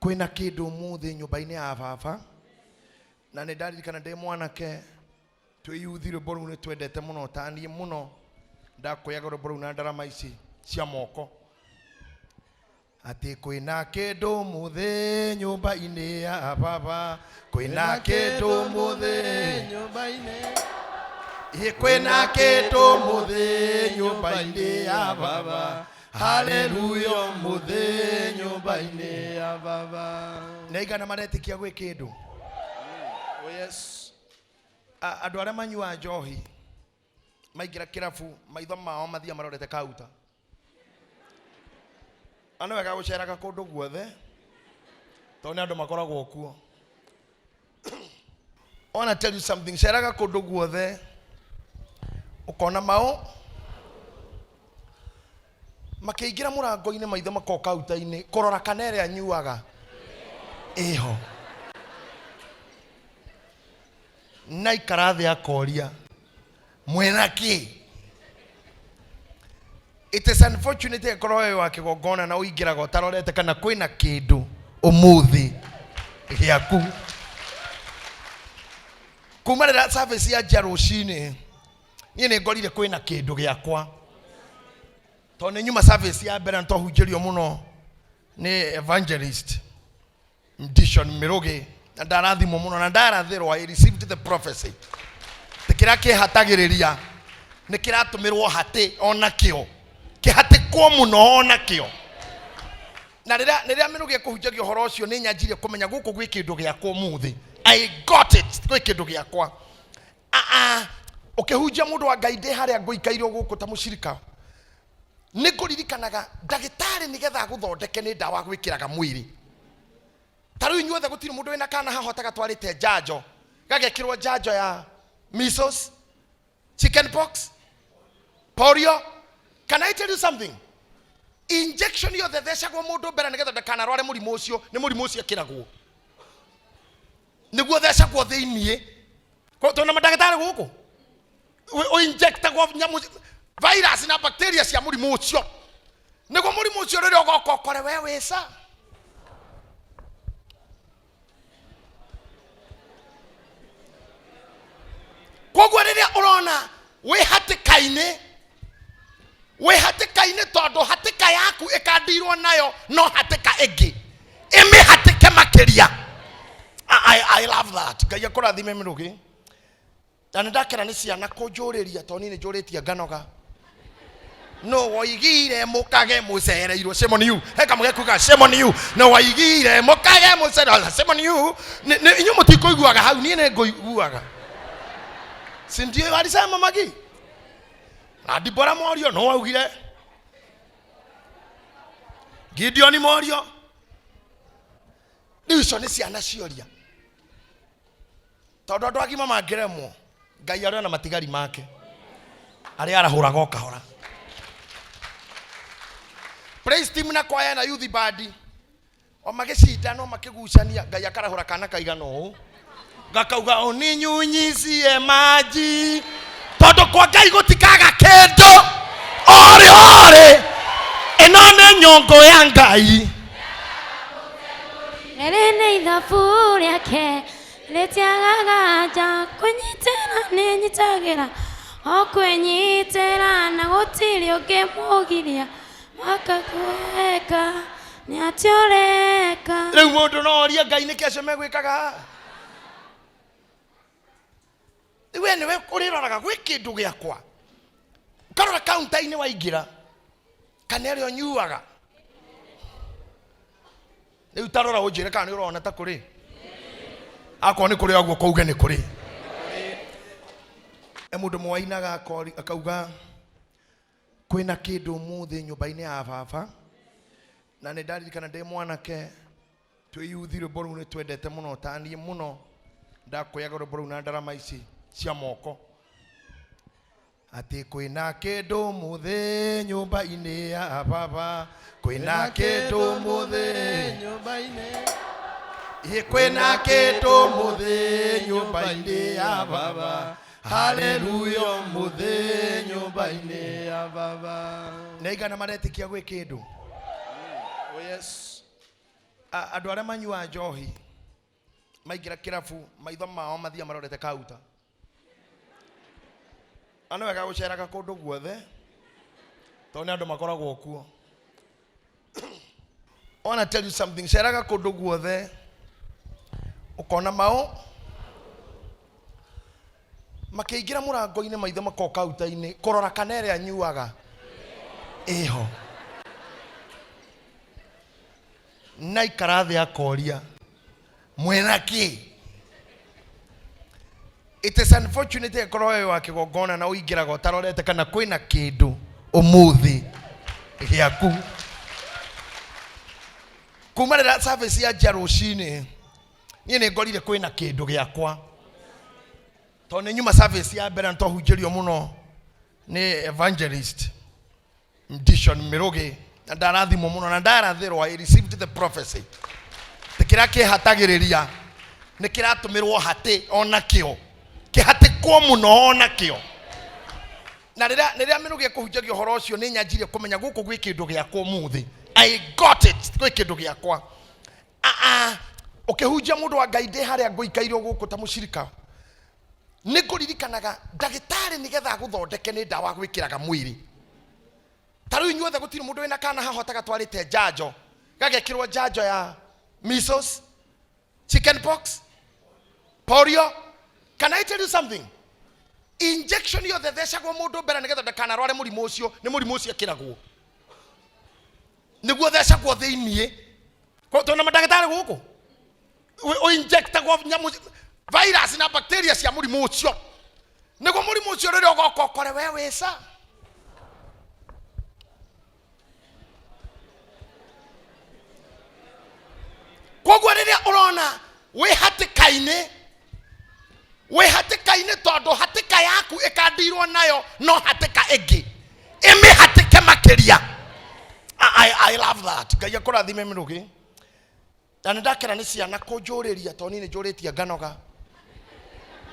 Kwĩna kĩndũ ũmũthĩ nyũmba-inĩ ya baba, na nĩ ndaririkana ndĩ mwanake twĩ yuthi, rwĩmbo rũu nĩ twendete mũno, ta niĩ mũno ndakũyaga rwĩmbo rũu na ndarama ici cia moko, atĩ kwĩna kĩndũ mũthĩ nyũmba-inĩ ya baba, kwĩna kĩndũ mũthĩ nyũmba-inĩ. Ĩ, kwĩna kĩndũ mũthĩ nyũmba-inĩ ya baba, haleluya, mũthĩ nyũmba-inĩ ya baba. Nĩ aigana maretĩkia gwĩ kĩndũ? Oh yes. Andũ arĩa manyuaga njohi maingĩra kĩrabu, maitho mao mathiaga marorete kauta, na nĩ wega gũceraga kũndũ guothe tondũ nĩ andũ makoragwo kuo. I wanna tell you something, ceraga kũndũ guothe ũkona mao makĩingĩra mũrango-inĩ, maitho makoragwo kauta-inĩ kũrora kana ĩrĩa anyuaga ĩho, na ikara thĩ akoria mwena kĩ. It is unfortunate ĩkorwo wewe wa kĩgongona na ũingĩraga ũtarorete kana kwĩna kĩndũ ũmũthĩ gĩaku. Kuma rĩrĩa service yanjia rũcinĩ, niĩ nĩ ngorire kwĩna kĩndũ gĩakwa, tondũ nĩ nyuma service ya mbere na twahunjĩrio mũno nĩ evangelist Dishon Mirugi, na ndarathimwo mũno na ndarathĩrwo. I received the prophecy atĩ kĩrĩa kĩhatagĩrĩria nĩ kĩratũmĩrwo hatĩ onakĩo kĩhatĩkwo mũno onakĩo. Na rĩrĩa Mirugi ekũhunjagia ũhoro ũcio, nĩ nyanjirie kũmenya gũkũ gwĩ kĩndũ gĩakwa ũmũthĩ. I got it, gwĩ kĩndũ gĩakwa. Ũkĩhunjia mũndũ wa Ngai, ndĩ harĩa ngũikaire gũkũ ta mũcirika, nĩ ngũririkanaga ndagĩtarĩ nĩgetha agũthondeke nĩ ndawa gwĩkĩraga mwĩrĩ. Ta rĩu inyuothe gũtirĩ mũndũ wĩna kana haha ũtagatwarĩte njanjo, gagekĩrwo njanjo ya measles, chicken pox, polio. Can I tell you something? Injection yothe thecagwo mũndũ mbere nĩgetha ndakanarware mũrimũ ũcio, nĩ mũrimũ ũcio ĩkĩragwo nĩguo thecagwo thĩiniĩ. Twĩna mandagĩtarĩ gũkũ, ũinjectagwo nyamũ virus na bacteria cia mũrimũ ũcio, nĩguo mũrimũ ũcio rĩrĩa ũgoka ũkore we wĩca. Koguo rĩrĩa ũrona wĩ hatĩka-inĩ, wĩ hatĩka-inĩ tondũ hatĩka yaku ĩkandirwo nayo, no hatĩka ĩngĩ ĩmĩhatĩke makĩria. I love that. Ngai akũrathime Mĩrũgĩ, na nĩ ndakena nĩ ciana kũnjũrĩria, tondũ niĩ nĩ njũrĩtie nganoga. No woigire mũkage mũcereirwo, shame on you. He kamwe gekuga shame on you. No woigire mũkage mũcereirwo, shame on you. Inyuĩ mũtikũiguaga hau, niĩ nĩ ngũiguaga, si ndio alisema Magi na Dibora Morio? No waugire Gideon Morio. Rĩu icio nĩ ciana cioria, tondũ andũ agima mangĩremwo, Ngai arĩ ona matigari make arĩa arahũraga o kahora. Praise team na kwaya na youth band o magĩcindana, o makĩgucania, Ngai akarahũra kana kaigana ũũ gakauga uninyunyizie maji, tondũ kwa Ngai gũtikaga kĩndũ. Orĩ orĩ, ĩno nĩ nyũngũ ya Ngai. Rĩrĩ nĩ ithabu rĩake rĩtiagaga nja, kwĩnyitĩra nĩnyitagĩra o kwĩnyitĩra, na gũtirĩ ũngĩ mũgiria makakweka nĩ atĩ ũreka. Rĩu mũndũ no orie Ngai nĩkĩ acio megwĩkaga haha. Rĩu we nĩwe ũrĩroraga gwĩ kĩndũ gĩakwa, ũkarora kaunta-inĩ waingĩra kana ĩrĩa ũnyuaga. Rĩu tarora ũnjĩre kana nĩ ũrona ta kũrĩ. Akorwo nĩ kũrĩ ũguo, kũuge nĩ kũrĩ. E mũndũ mwainaga akauga kwĩna kĩndũ ũmũthĩ nyũmba-inĩ ya baba, na nĩ ndaririkana ndĩ mwanake twĩ yuthi, rwĩmbo rũu nĩ twendete mũno, ta niĩ mũno ndakũyaga rwĩmbo rũu na ndarama ici cia moko, atĩ kwĩna kĩndũ mũthĩ nyũmba-inĩ ya baba, kwĩna kĩndũ mũthĩ nyũmba-inĩ. Ĩ, kwĩna kĩndũ mũthĩ nyũmba-inĩ ya baba, haleluya, mũthĩ nyũmba-inĩ ya baba. Nĩ aigana maretĩkia gwĩ kĩndũ? Oh yes. Andũ arĩa manyuaga njohi maingĩra kĩrabu maitho mao mathiaga marorete kauta. Na nĩ wega gũceraga kũndũ guothe tondũ nĩ andũ makoragwo kuo. I wanna tell you something, ceraga kũndũ guothe ũkona mao makĩingĩra mũrango-inĩ maitho makoragwo kauta-inĩ kũrora kana ĩrĩa anyuaga ĩho. Na ikara thĩ akoria mwĩna kĩ. It is unfortunate ĩkorwo wĩ wa kĩgongona na ũingĩraga ũtarorete kana kwĩna kĩndũ ũmũthĩ gĩaku. Kuma rĩrĩa service yanjia rũcinĩ niĩ nĩ ngorire kwĩna kĩndũ gĩakwa, tondũ nĩ nyuma service ya mbere na twahunjĩrio mũno nĩ evangelist Dishon Mirugi, na ndarathimwo mũno na ndarathĩrwo. I received the prophecy atĩ kĩrĩa kĩhatagĩrĩria nĩ kĩratũmĩrwo hatĩ onakĩo kĩhatĩkwo mũno onakĩo. Na rĩrĩa Mirugi ekũhunjagia ũhoro ũcio nĩ nyanjirie kũmenya gũkũ gwĩ kĩndũ gĩakwa ũmũthĩ. I got it, gwĩ kĩndũ gĩakwa. Ũkĩhunjia mũndũ wa Ngai ndĩ harĩa ngũikaire gũkũ ta mũcirika, nĩ ngũririkanaga ndagĩtarĩ nĩgetha agũthondeke nĩ ndawa agwĩkĩraga mwĩrĩ. Ta rĩu inyuothe gũtirĩ mũndũ wĩna kana haha ũtagatwarĩte njanjo, gagekĩrwo njanjo ya measles, chicken pox, polio. Can I tell you something? Injection yothe thecagwo mũndũ mbere nĩgetha ndakanarware mũrimũ ũcio, nĩ mũrimũ ũcio ĩkĩragwo nĩguo thecagwo thĩiniĩ. Twĩna mandagĩtarĩ gũkũ ũinjectagwo nyamũ virus na bacteria cia mũrimũ ũcio, nĩguo mũrimũ ũcio rĩrĩa ũgoka ũkore we wĩca. Koguo rĩrĩa ũrona wĩ hatĩka-inĩ, wĩ hatĩka-inĩ tondũ hatĩka yaku ĩkandirwo nayo no hatĩka ĩngĩ ĩmĩhatĩke makĩria. I love that. Ngai akũrathime Mĩrũgĩ. Na nĩ ndakena nĩ ciana kũnjũrĩria tondũ niĩ nĩ njũrĩtie nganoga.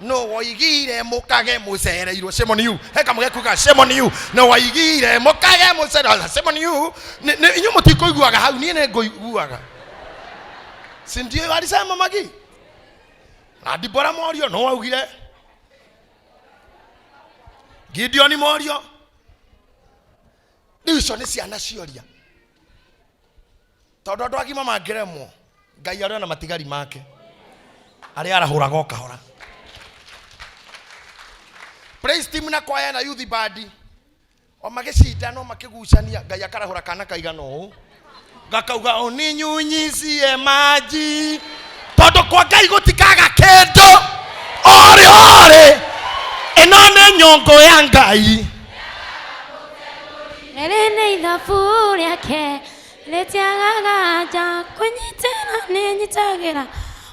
No woigire mũkage mũcereirwo, shame on you. He kamwe gekuga shame on you. No woigire mũkage mũcereirwo, shame on you. Inyuĩ mũtikũiguaga hau, niĩ nĩ ngũiguaga. Si ndio alisema Magi? Na Dibora Morio no augire. Gideon Morio. Rĩu icio nĩ ciana cioria. Tondũ andũ agima mangĩremwo, Ngai arĩ ona matigari make arĩa arahũraga o kahora. Praise team na kwaya na youth band o magĩcindana o makĩgucania, Ngai akarahũra kana kaigana ũũ gakauga ũninyunyizie maji, tondũ kwa Ngai gũtikaga kĩndũ orĩ orĩ. Ĩno nĩ nyũngũ ya Ngai. Rĩrĩ nĩ ithabu rĩake rĩtiagaga nja, kwĩnyitĩra nĩ nyitagĩra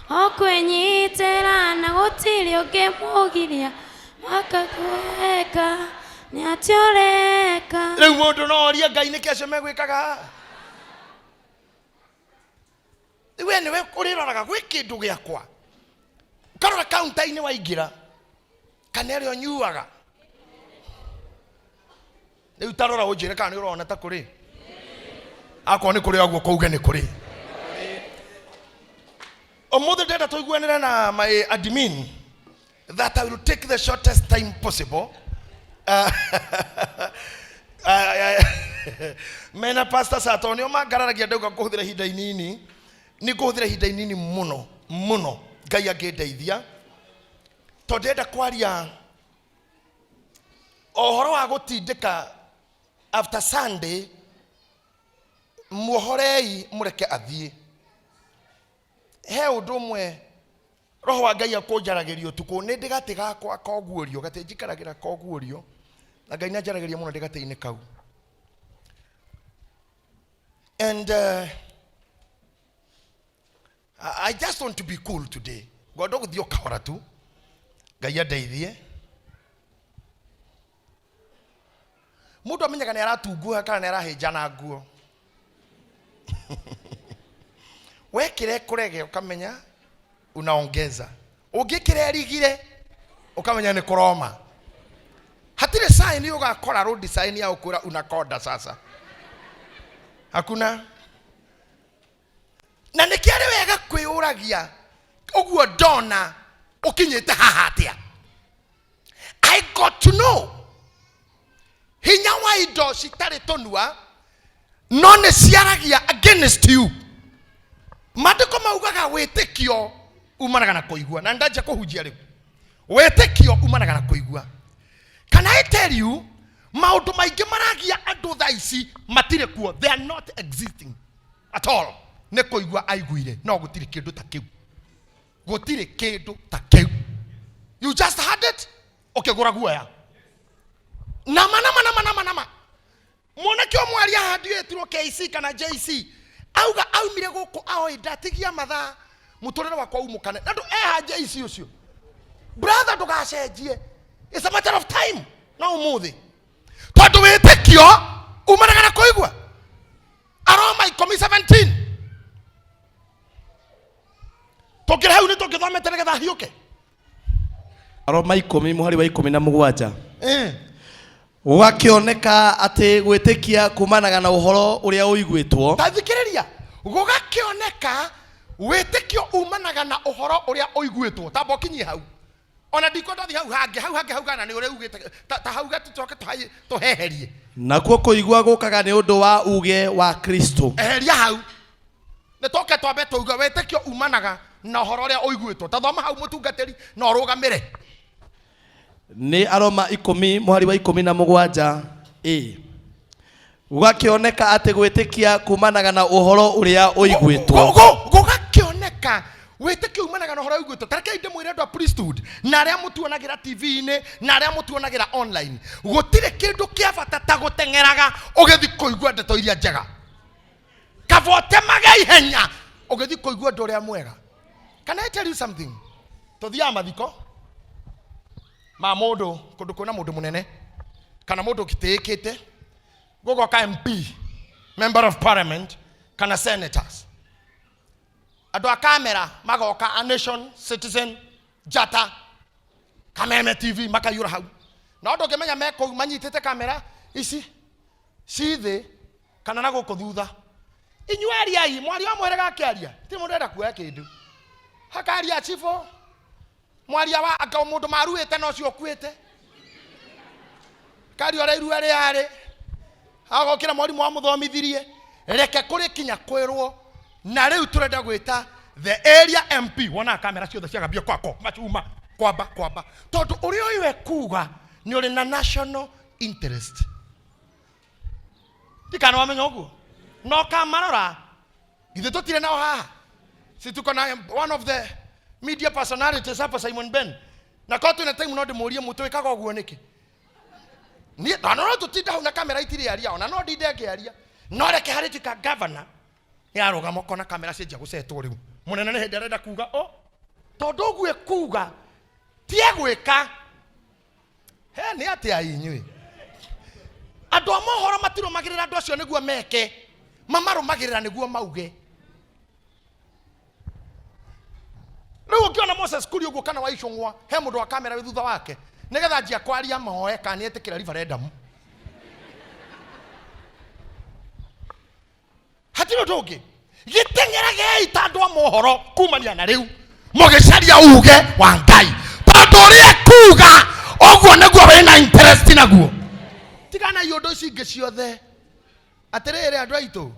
o kwĩnyitĩra, na gũtirĩ ũngĩ mũgiria makakweka nĩ atĩ ũreka. Rĩu mũndũ no orie Ngai nĩkĩ acio megwĩkaga. Rĩu we nĩwe ũrĩroraga gwĩ kĩndũ gĩakwa, ũkarora kaunta-inĩ waingĩra kana ĩrĩa ũnyuaga. Rĩu ta rora ũnjĩre kana nĩ ũrona ta kũrĩ. Akorwo nĩ kũrĩ ũguo kũuge nĩ kũrĩ. Ũmũthĩ ndĩrenda tũiguanĩre na my admin that I will take the shortest time possible. Mena Pastor Sato nĩo mangararagia ndauga ngũhũthĩra ihinda inini. Nĩ ngũhũthĩra ihinda inini mũno mũno, Ngai angĩndeithia, tondũ ndĩrenda kwaria ũhoro wa gũtindĩka after Sunday. Muohorei mũreke athiĩ. He ũndũ ũmwe roho wa Ngai akũnjaragĩria ũtukũ, nĩ ndĩ gatĩ gakwa koguũrio, gatĩ njikaragĩra koguũrio, na Ngai nĩ anjaragĩria mũno ndĩ gatĩ-inĩ kau. And I just want to be cool today. Ngwenda gũthiĩ o kahora tu, Ngai andeithie. Mũndũ amenyaga nĩ aratunguha kana nĩ arahĩnjana nguo. Wekĩra ĩkũrege ũkamenya unaongeza, ũngĩkĩra ĩrigire ũkamenya nĩ kũroma. Hatirĩ sign ũgakora road sign ya gũkwĩra unakonda sasa, hakuna. Na nĩkĩo arĩ wega kwĩyũragia ũguo ndona ũkinyĩte haha atĩa. I got to know hinya wa indo citarĩ tũnua no nĩ ciaragia against you. Maandĩko maugaga wĩtĩkio umanaga na kũigua, na ndanjia kũhunjia rĩu. Wĩtĩkio umanaga na kũigua. Can I tell you, maũndũ maingĩ maragia andũ thaa ici matirĩ kuo, they are not existing at all. Nĩ kũigua aiguire, no gũtirĩ kĩndũ ta kĩu, gũtirĩ kĩndũ ta kĩu. You just had it, ũkĩgũra guoya. Nama nama nama nama nama. Mwanake ũmwe aria haha ndiũĩ KC kana JC, auga aumire gũkũ aoĩ ndatigia mathaa mũtũrĩre wakwa umũkane na ndũ eha JC ũcio. Brother, ndũgacenjie, it's a matter of time. No ũmũthĩ tondũ wĩtĩkio umanaga na kũigua. Aroma 10:17 tũngĩra hau nĩ tũngĩthomete nĩgetha hiũke. Aroma 10 mũhari wa 17. Gũgakĩoneka atĩ gwĩtĩkia kumanaga na ũhoro ũrĩa ũiguĩtwo. Ta thikĩrĩria, gũgakĩoneka wĩtĩkio umanaga na ũhoro ũrĩa ũiguĩtwo. Tamba ũkinyie hau, ona ndikwenda thiĩ hau hangĩ, hau hangĩ hau gana nĩ ũrĩa ugĩte ta hau gatũcoke tũheherie. Nakuo kũigua gũkaga nĩ ũndũ wa uge wa Kristo. Eheria hau, nĩ tũke twambe tũigue wĩtĩkio umanaga na ũhoro ũrĩa ũiguĩtwo. Ta thoma hau mũtungatĩri na ũrũgamĩre. Nĩ Aroma 10 mũhari wa 17 a. Gũgakĩoneka atĩ gwĩtĩkia kumanaga na ũhoro ũrĩa ũiguĩtwo. Gũgakĩoneka wĩtĩkio umanaga na ũhoro ũiguĩtwo. Ta rekei ndĩmwĩre andũ a priesthood na arĩa mũtuonagĩra TV-inĩ na arĩa mũtuonagĩra online, gũtirĩ kĩndũ kĩa bata ta gũteng'eraga ũgĩthiĩ kũigua ndeto iria njega. Kaba ũtemage ihenya ũgĩthiĩ kũigua ũndũ ũrĩa mwega. Can I tell you something? Tũthiaga mathiko ma mũndũ kũndũ kwĩna mũndũ mũnene kana mũndũ ũgĩtĩĩkĩte, gũgoka MP, member of parliament kana senators, andũ a kamera magoka, a Nation, Citizen, Njata, Kameme TV makaiyũra hau, na ũndũ ũngĩmenya me kũu manyitĩte kamera ici ci thĩ kana na gũkũ thutha. Inyuĩ ariai, mwaria wa mũhĩrĩga akĩaria ti mũndũ enda kuoya kĩndũ, hakaria chibũ, mwaria wa anga mũndũ maruĩte na ũcio ũkuĩte, karia ũrĩa irua rĩarĩ, agokĩra mwarimũ wamũthomithirie. Reke kũrĩ kinya kwĩrwo na rĩu tũrenda gwĩta the area MP, wonaga kamera ciothe ciagambia kwako macuma kwamba kwamba, tondũ ũrĩa ũyũ ekuga nĩ ũrĩ na national interest. Ndikana wamenya ũguo no kamarora githĩ tũtirĩ nao haha, si tuko na one of the media personalities hapa, Simon Ben, na korwo twĩna time no ndĩmũrie mũtwĩkaga ũguo nĩkĩ. Niĩ na no tũtinda hau na kamera itirĩ aria, ona no ndinde ngĩaria, no reke harĩ tuĩka governor nĩ arũgama ũkona kamera cianjia gũcetwo. Rĩu mũnene nĩ hĩndĩ arenda kuga o tondũ ũguo ekuga ti egwĩka. He nĩ atĩa inyuĩ andũ a mohoro matirũmagĩrĩra andũ acio nĩguo meke, mamarũmagĩrĩra nĩguo mauge. Rĩu ũngĩona Moses Kuria ũguo kana wa Icũng'wa, he mũndũ wa kamera wĩ thutha wake nĩgetha anjia kwaria moe kana nĩetĩkĩra referendum. Hatirĩ ũndũ ũngĩ, gĩteng'eragei ta andũ a mohoro kumania na rĩu mũgĩcaria uge wa Ngai, tondũ ũrĩa ekuga ũguo nĩguo wĩna interest naguo. Tigana iũndũ ici ingĩ ciothe. Atĩrĩrĩ andũ aitũ,